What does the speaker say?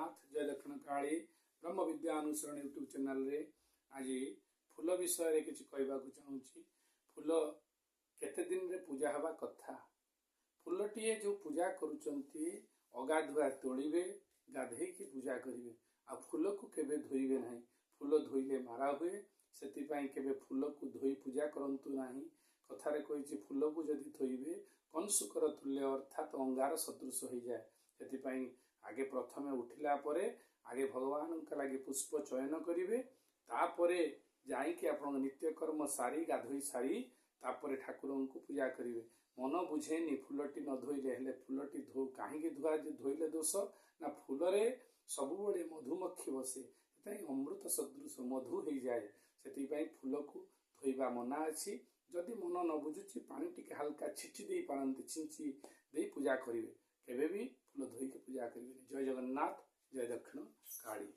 ଜଗନ୍ନାଥ, ଜୟ ଦକ୍ଷିଣ କାଳୀ। ବ୍ରହ୍ମ ବିଦ୍ୟା ଅନୁସରଣ ୟୁଟ୍ୟୁବ୍ ଚ୍ୟାନେଲରେ ଆଜି ଫୁଲ ବିଷୟରେ କିଛି କହିବାକୁ ଚାହୁଁଛି। ଫୁଲ କେତେ ଦିନରେ ପୂଜା ହେବା କଥା? ଫୁଲଟିଏ ଯେଉଁ ପୂଜା କରୁଛନ୍ତି, ଅଗାଧୁଆ ତୋଳିବେ, ଗାଧେଇକି ପୂଜା କରିବେ। ଆଉ ଫୁଲକୁ କେବେ ଧୋଇବେ ନାହିଁ। ଫୁଲ ଧୋଇଲେ ମାରା ହୁଏ। ସେଥିପାଇଁ କେବେ ଫୁଲକୁ ଧୋଇ ପୂଜା କରନ୍ତୁ ନାହିଁ। କଥାରେ କହିଛି, ଫୁଲକୁ ଯଦି ଧୋଇବେ କଂସୁକର ତୁଲ୍ୟ, ଅର୍ଥାତ୍ ଅଙ୍ଗାର ସଦୃଶ ହୋଇଯାଏ। ସେଥିପାଇଁ ଆଗେ ପ୍ରଥମେ ଉଠିଲା ପରେ ଆଗେ ଭଗବାନଙ୍କ ଲାଗି ପୁଷ୍ପ ଚୟନ କରିବେ। ତାପରେ ଯାଇକି ଆପଣଙ୍କ ନିତ୍ୟକର୍ମ ସାରି, ଗାଧୋଇ ସାରି, ତାପରେ ଠାକୁରଙ୍କୁ ପୂଜା କରିବେ। ମନ ବୁଝେନି ଫୁଲଟି ନ ଧୋଇଲେ। ହେଲେ ଫୁଲଟି ଧୋ କାହିଁକି ଧୁଆ ଧୋଇଲେ ଦୋଷ ନା, ଫୁଲରେ ସବୁବେଳେ ମଧୁମକ୍ଷୀ ବସେ। ସେଥିପାଇଁ ଅମୃତ ସଦୃଶ ମଧୁ ହେଇଯାଏ। ସେଥିପାଇଁ ଫୁଲକୁ ଧୋଇବା ମନା ଅଛି। ଯଦି ମନ ନ ବୁଝୁଛି, ପାଣି ଟିକେ ହାଲକା ଛିଟି ଦେଇ ପାରନ୍ତି, ଛିଞ୍ଚି ଦେଇ ପୂଜା କରିବେ। କେବେ ବି ଫୁଲ ଧୋଇକି ପୂଜା କରିବେନି। ଜୟ ଜଗନ୍ନାଥ, ଜୟ ଦକ୍ଷିଣ କାଳୀ।